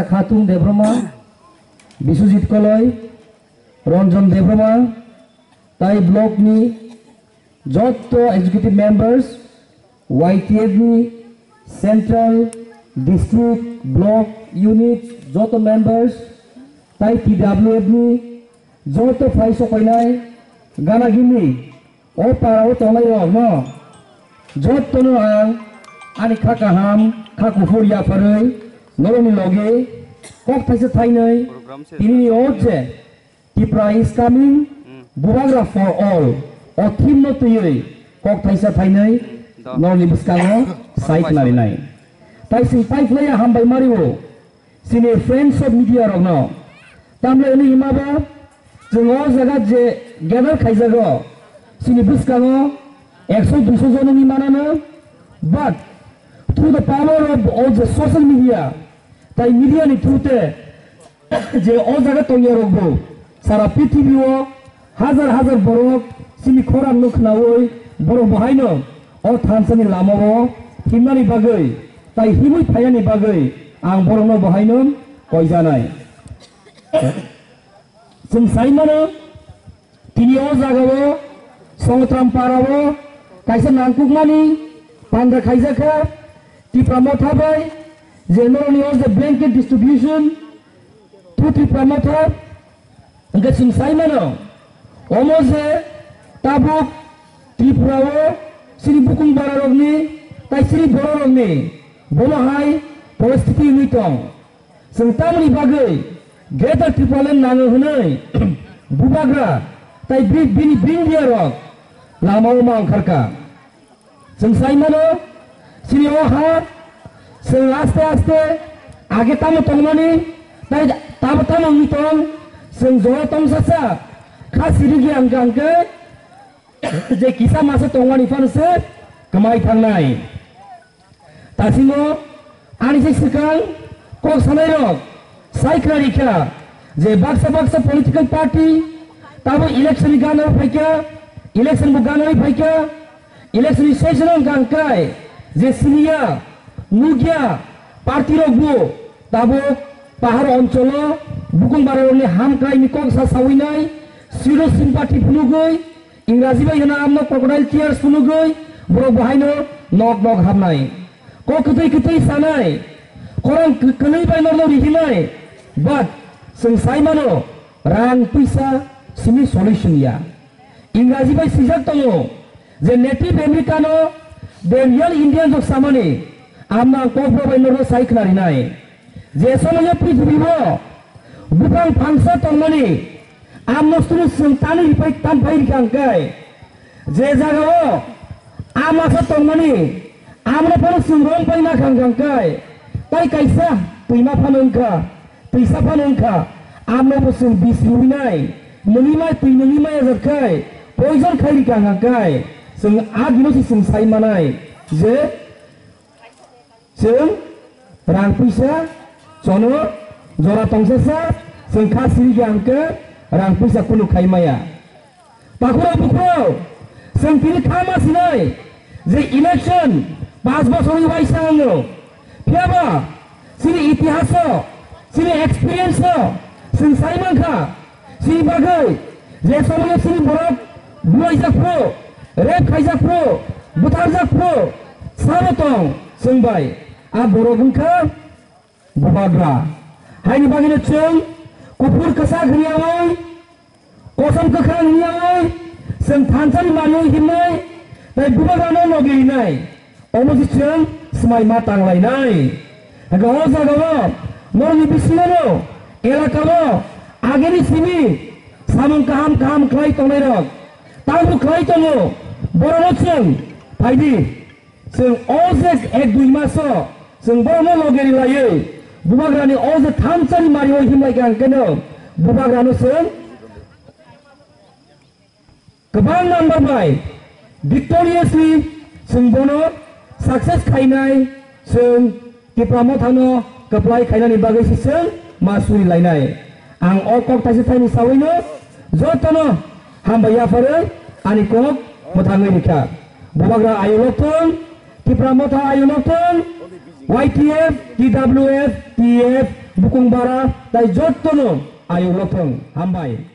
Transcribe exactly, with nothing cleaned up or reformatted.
Khatung Debbarma, Biswajit Koloi, Ranjan Debbarma, tai block ni jotto executive members, Y T F ni central, district, block, unit, jotto members, tai T W F ni jotto phai sokoinai gana gini o para o tongnai rok no jotto no ang ani kha kaham, kha kuphur yapharwi norokni logi kok thaisa thainwi tini ni o je Tipra is coming, Bubagra for all. O theme no twiwi kok thaisa thainwi norni bwskango sai khnarinai. Tai sing pai phlaiya hambai mario. Sini friends of media rokno. Tamle ini hima ba, chwng o jaga je gather khaijago. Sini bwskango ekso duiso jononi manano. But through the power of all the social media, tai media ni through te je o jaga tongya rok bo sara prithibi o hajar hajar borok sini khorang no khnaui borok bo haino o thansa ni lama o himnani bagwi tai himui phayani bagwi ang borok no bo haino koijanai. Chwng sai mano, tini o jaga o Songotram para o kaisa nangkukmani panda khaijak kha Tipra Motha bai, je norokni o je blanket distribution to Tipra Motha, hwnkhe chwng sai mano, omo je tabuk Tripura o chini bukung bara rokni tai chini borok rokni bono hai poristiti wngwi tong. Chwng tamoni bagwi Greater Tipraland nango hwnwi Bubagra tai bi-, bini brindia rok lama o ma ongkharkha. Chwng sai mano, chini o ha, chwng aste aste age tamo tongmani, tai tamo tamo wngwi tong, chwng jora tongsacha, kha sirigi ang khe, je kisa masa tongmani phano se kwmai thangnai. Tasingo ani se swkang kok sanai rok sai khna rikha je baksa baksa political party tabo election ni gana phaikha, election bo gana phaikha, election ni session ang kangkai je siniya nugya party rok bo tabo pahar oncholo bukung bara rok ni hamkrai ni kok sa sawinai siro sympathy phunugwi Ingraji bai hino amno crocodile tears phunugwi borok bo haino nok nok hamnai. Kok kwtwi kwtwi sanai. Khorang kw-, kwlwi bai norno rihinai. But chwng sai mano rang puisa simi solution ya. Ingraji bai swijak tongo je Native American o the real Indian rok samani amno ang kokborok bai norno sai khna rinai. Je somoyo prithibi o bupang phangsa tongmani amno sunu chwng tani ripai tam phai rikha hwnkhe je jaga o a masa tongmani amno phano chwng rong pai na khang khang kai tai kaisa twima phano wngkha twisa phano wngkha amno bo chwng bis riwinai nwnwi mai twi nwnwi mai ajak khai poison khai rikha hwnkha kai chwng a dino se chwng sai manai je Chwng rang puisa chono jora tongsa sa, chwng kha siri khe ang khe rang puisa kunu khai maya. Takhurok bukhurok, chwng tini kha ma sinai je election paanch bochorni waisa wngo. Phiyaba chini itihaso, chini experience-o chwng sai mankha. Chini bagwi je somono chini borok bulaijak phuru, rape khaijak phuru, butharjak phuru, sabo tong chwng bai. A borok wngkha Bubagra. Haini bagwino chwng kuphur kwchak hwnyaui, kosom kwkhrang hwnyaui, chwng thansani manwi himnai, tei Bubagrano logi rinai. Omo se chwng swmai ma tang lainai. Hwnkhe o jagao norokni bisingo elakao ageni simi samung kaham kaham khlai tongnairok tangbo khlai tongo. Borokno chwng phaidi, chwng o je ek dui maso chwng borokno loge rilaiwi Bubagrani o je thansani mario himlai kha hwnkhe no Bubagrano chwng Kwbang number bai victoriously chwng bono success khainai, chwng Tipra Mothano kwplai khainani bagwi se chwng ma suri lainai. Ang o kok thaisa thaini sawino jotono hambai yapharwi ani kok mwthangwi rikha. Bubagra ayo lokthong, Tipra Motha ayo lokthong, Y T F, T W F, T F, Bukung bara tai jottono ayuk lothong. Hambai.